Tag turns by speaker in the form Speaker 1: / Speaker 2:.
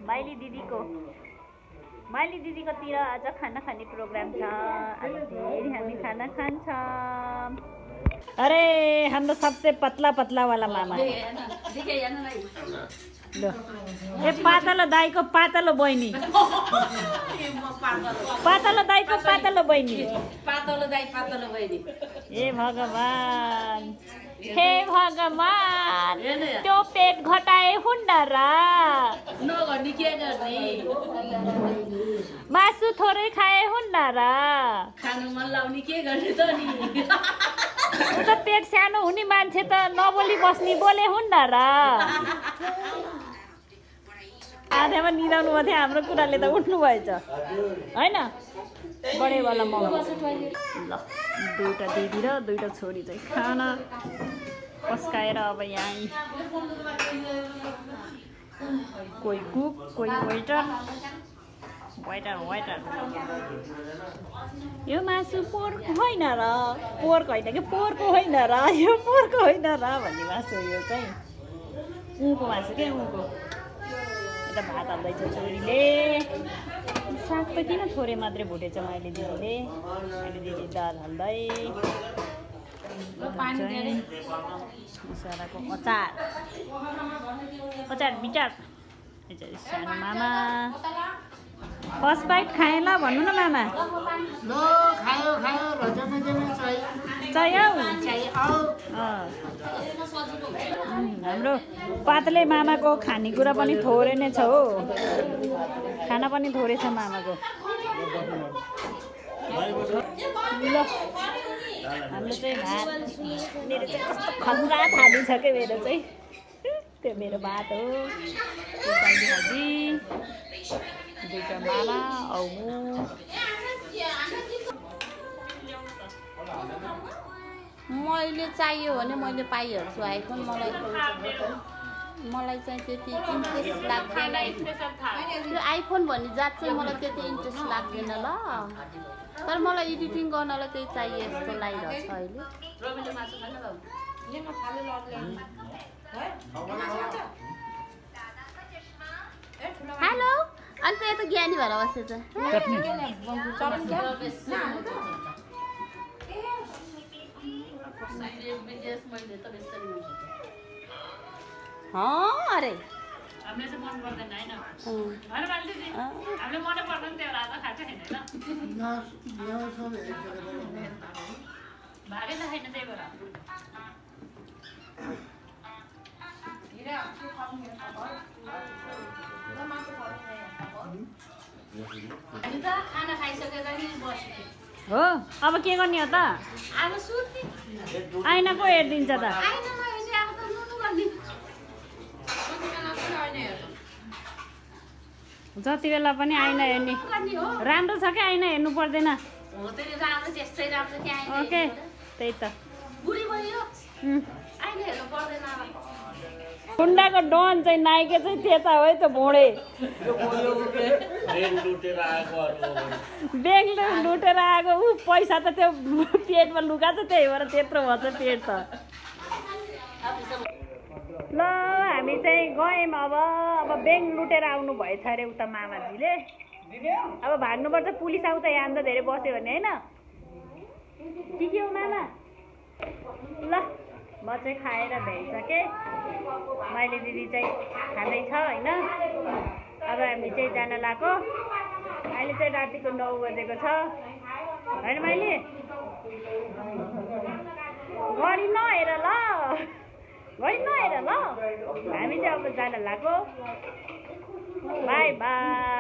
Speaker 1: माइली दिदीको तिर आज खाना खाने प्रोग्राम छ। आज फेरि हामी खाना खान्छौँ। अरे हाम्रो सबसे पतला वाला मामा लो ए पातलो दाइको पातलो बहिनी पातलो दाइको पातलो बहिनी हे भगवान त्यो पेट घटाए हुन्न र मासु थोरै खाए हुन्न र
Speaker 2: खानु मन लाउने के गर्ने त नि
Speaker 1: त पेट सानो हुने मान्छे त नबोली बस्ने बोले हुन्न र आधामा निदाउनु भयो थियो हाम्रो कुराले त उठ्नु भएछ हैन बडेवाला मम ल दुईटा दिदी र दुईटा छोरी चाहिँ खाना पस्काएर अब यहाँ कोही कुक कोही वेटर यो मासु पोर्क होइन र पोर्क होइन कि पोर्को होइन र यो पोर्को होइन र भन्ने मासु यो चाहिँ उँको मासु के उँको यता भात हाल्दैछ छोरीले साग त किन थोरै मात्रै भुटेछ मैले दिदीले दिदी दाल हाल्दै मसलाको अचार बिचार सानो मामा फर्स्ट बाइट खाएँ ल भन्नु न मामा हाम्रो पातले मामाको खानेकुरा पनि थोरै नै छ हो खाना पनि थोरै छ मामाको ल हाम्रो चाहिँ भात मेरो चाहिँ कस्तो खङ्गा थाली छ क्या मेरो चाहिँ त्यो मेरो भात हो दुईटा मामा औ
Speaker 2: मैले चाहियो भने मैले पाइहाल्छु आइफोन मलाई चाहिँ त्यति इन्ट्रेस्ट लाग्दैन त्यो आइफोन भन्ने जात चाहिँ मलाई त्यति इन्ट्रेस्ट लाग्दैन ल तर मलाई एडिटिङ गर्नलाई त्यही चाहियो जस्तो लागिरहेको छ अहिले हेलो अन्त यता ज्ञानी भएर बसेछ अरे
Speaker 1: हामीले चाहिँ मन पर्दैन हैन हैन मान्छे हामीले मन पर्दैन त्यो राजा खान्छ हैन ल भागे त हैन त्यही भएर हामी त खाना खाइसकेर नि बस्ने हो अब के गर्ने हो त
Speaker 2: अब सुत्ने
Speaker 1: आइना को हेर्दिन्छ त
Speaker 2: आइनामा हेर्ने अब त नुनु गर्ने
Speaker 1: जति बेला पनि आइना हेर्ने राम्रो छ क्या आइना हेर्नु पर्दैन ओके त्यही त खुन्डाको डन चाहिँ नाइके चाहिँ त्यता हो है त भोडे ब्याङ्क लुटेर आएको ऊ पैसा त त्यो पेटमा लुगा छ त्यही भएर त्यत्रो भन्छ पेट त ल हामी चाहिँ गयौँ अब ब्याङ्क लुटेर आउनु भएछ अरे उता मामाजीले अब भाग्नुपर्छ पुलिस आउँछ यहाँ त धेरै बस्यो भने होइन के हो मामा ल म चाहिँ खाएर भ्याइसकेँ मैले दिदी चाहिँ खाँदैछ होइन अब हामी चाहिँ जान लाग्यो अहिले चाहिँ रातिको 9 बजेको छ होइन मैले गरी नहेर ल हामी चाहिँ अब जान लाग्यो बाई बाई।